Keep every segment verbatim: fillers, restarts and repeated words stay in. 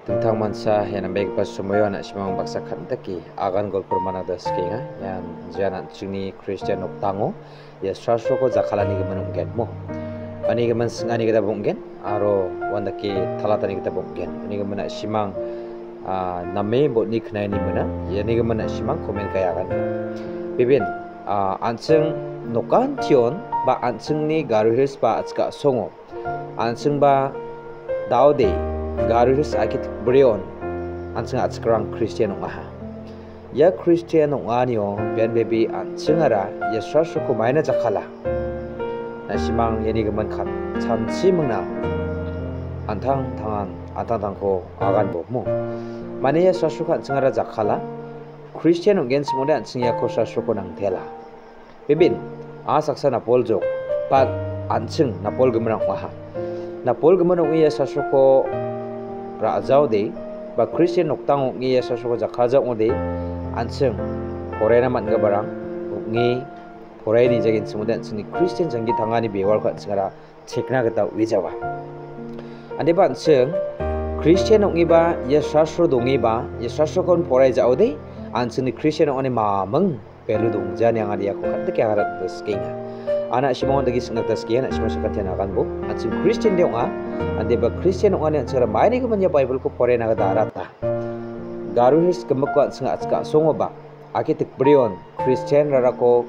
Dingtang mancha ia nambegipa somoio an·a simang baksa kan·dake agan golpo rimanagita sikenga. Ian jean an·chingni Kristian nokdango ia srasroko jakkalani gimin ong·gen mo. Ani gimin sing·ani gitaba ong·gen aro uandake talatani gitaba ong·gen. Ani gimin a·simang, ah, name botni knaiani mina. Iani gimin a·simang komen ka·e agan. Bibin, ah, an·ching nokantion ba an·chingni Garo Hills ba a·chik a·songo an·chingba daode Garo Hills a·chik brion an·ching a·chikrang Kristian ong·aha. Ia Kristian ong·anio bian bebi an·chingara ia srasroko maina jakkala. Na·simang iani gimin kan chanchi mingna an·tang tangan an·tang tangko agan bomo. Mane ia srasroko an·chingara jakkala. Kristian ong·gen simode an·ching iako srasroko nangtela. Bibin, a saksa napol jok, ba an·ching napol gimin ong·aha. Napol gimin ong·e ia srasroko ra·jaode, ba Kristian nokdang ong·e ia srasroko jakkalja ong·ode, an·ching poraina man·giparang ong·e poraini jagenchimode an·chingni Kristian janggi tangani bewalko an·chingara chekna gita uijawa. Andeba an·ching Kristian ong·eba ia srasro dongeba, ia srasrokon porai ja·ode, an·chingni Kristian ong·ani maming belu dongjani anga iako kan·dake agan gita sikenga. Ana a·simang dake sing·na gita sikenga, na·simang sakantian aganbo. An·ching Kristian de ong·a, andeba Kristian ong·ani an·chingara maini gimin ia Baibelko poraina gita arata. Garo Hills gimikko an·ching a·chik a·songoba, ake tikbrion Kristianrarako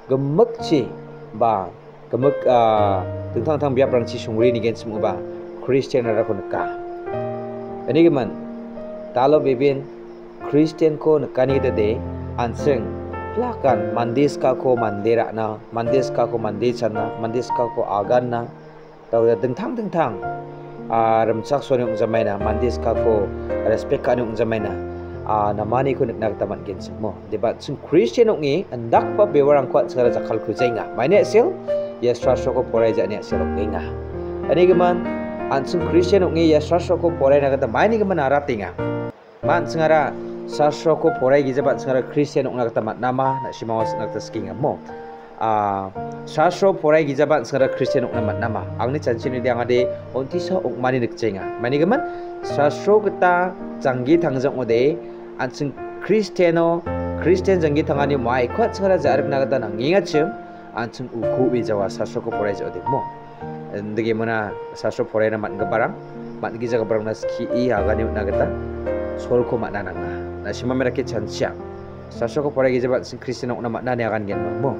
gimikchi ba gimik, ah, dingtang dingtang biaprangchi songre nigenchim ong·ba Kristianrarako nika. Uni gimin, dalo bibin Kristianko nikani gita de, an·ching plakan mande skako mande ra·na, mande skako mande channa, mande skako aganna, dao dingtang dingtang, ah, rimchaksoani ong·jamaina, mande skako respect ka·ani ong·jamaina, ah, namaniko nikna gita man·genchim mo. Deba an·ching Kristian ong·e indakgipa bewarangko an·chingara jakkalkujaenga. Maina a·sel, ia srasroko porai ja·ani a·sel ong·enga. Uni gimin, an·ching Kristian ong·e ia srasroko poraina gita maini gimin aratenga. Ma an·chingara srasroko poraigijaba an·chingara Kristian ong·na gita man·ama, na·simang sing·na gita sikenga mo. Ah, srasro poraigijaba an·chingara Kristian ong·na man·ama. Angni chanchini de angade ontisa ong·mani nikjaenga. Maini gimin, srasro gita janggi tangja ong·ode, an·ching Kristiano, Kristian janggi tangani maiko an·chingara ja·rikna gita nangengachim, an·ching uko uijawa srasroko porai ja·ode mo. Indake mona srasro poraina man·giparang, man·gijagiparangna skie agane on·na gita solko man·a nanga. Na·simang merake chanchia. Srasroko poraigijaba an·ching Kristian ong·na man·a ine agan gen mo.